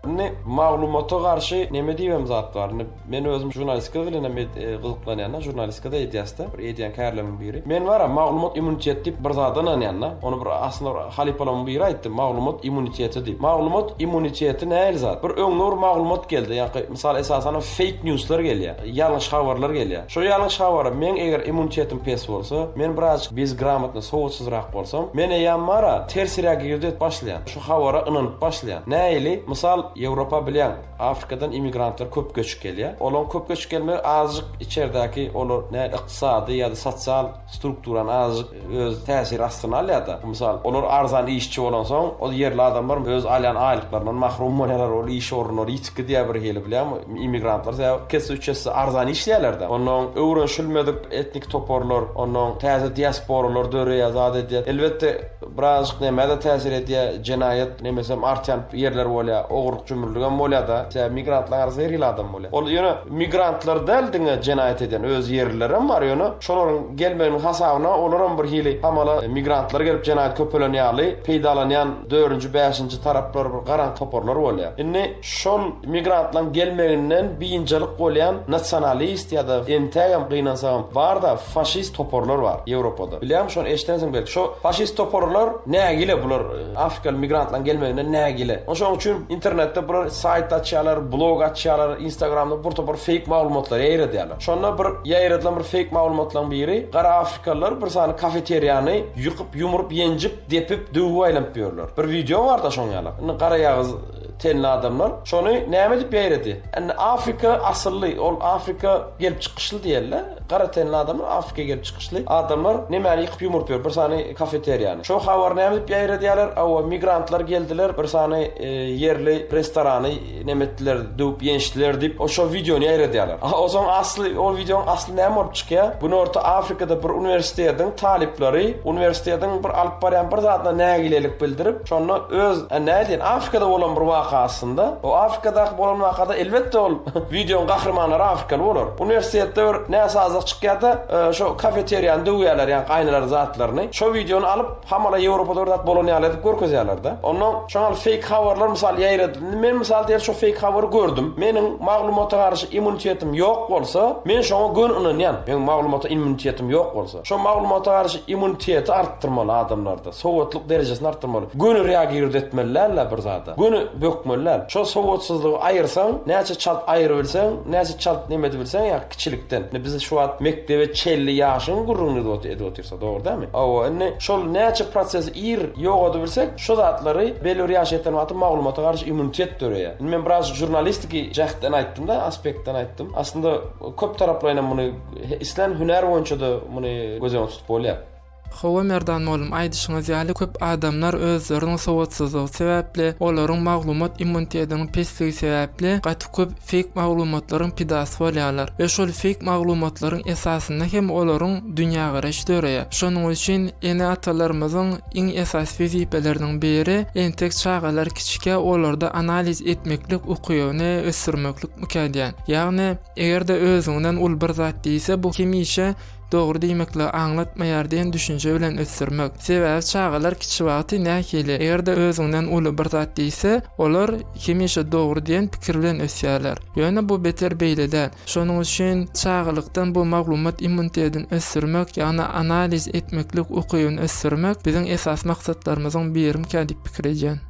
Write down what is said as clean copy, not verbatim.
Indi maglumata garşy neme diýibem zat bar. Indi men özüm žurnalistika bilen hem gyzyklanýan-da, žurnalistika-da edýäs-de, bir edýän kärlerimiň biri. Men bar-a, maglumat immuniteti diýip bir zada ynanýan-da. Ony bir aslynda bir halypalarymyň biri aýtdy, maglumat immuniteti diýip. Maglumat immuniteti nähili zat? Bir öňüňe bir maglumat geldi, ýaňky mysal esasanam fake newsler gelýär, ýalňyş habarlar gelýär. Şo ýalňyş habara meň eger immunitetim pes bolsa, men birazjyk bezgramotny, sowatsyzrak bolsam, men eýýäm bar-a, ters reagirdi edip başlaýan. Şu habara ynanyp başlaýan. Nähili? Mysal, Ýewropa bilýäň, Afrikadan immigrantlar köp göçüp gelýär. Olaryň köp göçüp gelmegi azajyk içerdäki olar nähili ykdysady ýa-da sosial strukturany azajyk öz täsiri astyna alýar-da. Mysal, olar arzan işçi bolansoň, ol ýerli adamlar öz alýan aýlyklaryndan mahrum bolýarlar, ol iş orunlary ýitip gidýär birhili bilýäňmi? Immigrantlar sebäbi iki esse, üç esse arzan işleýärler-de. Onnoň öwrenişilmedik etnik toparlar, onnoň täze diasporalar döreýär, zat edýär. Elbetde, Birazajyk nämä-de täsir edýär, jenaýat nemesem artýan ýerler bolýar, ogurlyk-jümrüligem bolýar-da. Sebäbi migrantlaryň arasynda her hili adam bolýar. Ol ýöne migrantlar däl diňe jenaýat edýän, öz ýerlilerem bar, ýöne şolaryň gelmeginiň hasabyna olaram bir hili hamala migrantlar gelip jenaýat köpelen ýaly peýdalanýan dördünji, bäşinji taraplar bir garaňky toparlar bolýar. Indi şol migrantlaryň gelmeginden biynjalyk bolýan nasionalist ýa-da entägem gynansagam bar-da faşist toparlar bar Ýewropada. Bilýäňmi şony eşidensiň belki. Şo faşist toparlar nägile bular afrikaly migrantlaryň gelmeginden nägile. Şonuň üçin internetde bular saýt açýarlar, blog açýarlar, instagramda bir topar feýk maglumatlary ýaýradýarlar. Şonda bir ýaýradylan bir feýk maglumatlaryň biri gara afrikalylar bir sany kafeteriýany ýykyp, ýumrup, ýenjip, depip, döwüp aýlanyp ýörler. Bir wideo barda şoň ýaly. Indi garaýagyz tenli adamlar şony näme diýip ýaýrady? Indi Afrika asylly, ol Afrika gelip çykyşly diýeli. Gara tenli adamlar, Afrika gelip çykyşly adamlar nemäni ýykyp ýumrup ýör, bir sany kafeteriýany. Şo habary näme diýip ýaýradýarlar? Hawa, migrantlar geldiler, bir sany ýerli restorany neme etdiler, döwüp ýençdiler diýip, o şo wideony ýaýradýarlar. A ozaň asly, o wideoň asly näme bolup çykýar? Günorta Afrikada bir uniwersitetiň talyplary uniwersitetiň bir alyp barýan bir zadyna nägilelik bildirip, şonda öz, näme diýen, Afrikada bolan bir waka aslynda. O Afrikadaky bolan wakada elbetde ol Wideoň gahrymanlary afrikaly bolar. Uniwersitetde bir näsazlyk çykýada, şo kafeteriýany döwýärler, ýaňky aýnalary zatlaryny. Şo wideony alyp, hamala Ýewropada bir zat bolan ýaly edip görkezýärler-de. Onnoň şoňa feýk habarlar mysal ýaýradyldy. Indi men mysal diýeli şo feýk habary gördüm. Meniň maglumata garşy immunitetim ýok bolsa, men şoňa göni ynanýan. Meň maglumata immunitetim ýok bolsa. Şo maglumata garşy immuniteti artdyrmaly adamlarda. Sowatlyk derejesini artdyrmaly. Göni reagird etmeli däl-de bir zada. Göni bökmeli däl. Şol sowatsyzlygy aýyrsaň, näçe çalt aýyrybilseň, näçe çalt neme edibilseň ýa kiçilikden. Indi biz şu wagt mekdebe çenli ýaşyň gürrüňini edip otyrsak, dogry dälmi? Hawa, indi şol näçe prosesi ir ýogadybilsek, şo zatlary belli bir ýaşa ýeten wagty maglumata garşy immunitet döreýär. Indi men biraz žurnalistiki jähtden aýtdym-da, aspektden aýtdym. Aslynda köp taraplaýyn hem muny islän hünär boýunça-da muny göz öňünde tutup bolýar. Hawa Merdan mollum aýdyşyňyz ýaly köp adamlar özleriniň sowatsyzlygy sebäpli olaryň maglumat immunitetiniň pesligi sebäpli gaty köp feýk maglumatlaryň pidasy bolýarlar we şol feýk maglumatlaryň esasynda hem olaryň dünýägaraýşy döreýär. Şonuň üçin ene-atalarymyzyň iň esasy wezipeleriniň biri entek çagalar kiçikä olarda analiz etmeklik ukybyny ösdürmeklikmikä diýän. Ýagny eger-de özüňden uly bir zat diýse bu hemişe dogry diýmekligi aňlatmaýar diýen düşünje bilen ösdürmek. Sebäbi çagalar kiçi wagty nähili, eger-de özüňden uly bir zat diýse, olar hemişe dogry diýen pikir bilen ösýärler. Ýöne bu beter beýle däl. Şonuň üçin çagalykdan bu maglumat immunitetini ösdürmek, ýagny analiz etmeklik ukybyny ösdürmek biziň esasy maksatlarymyzyň birimikä diýip pikir edýän.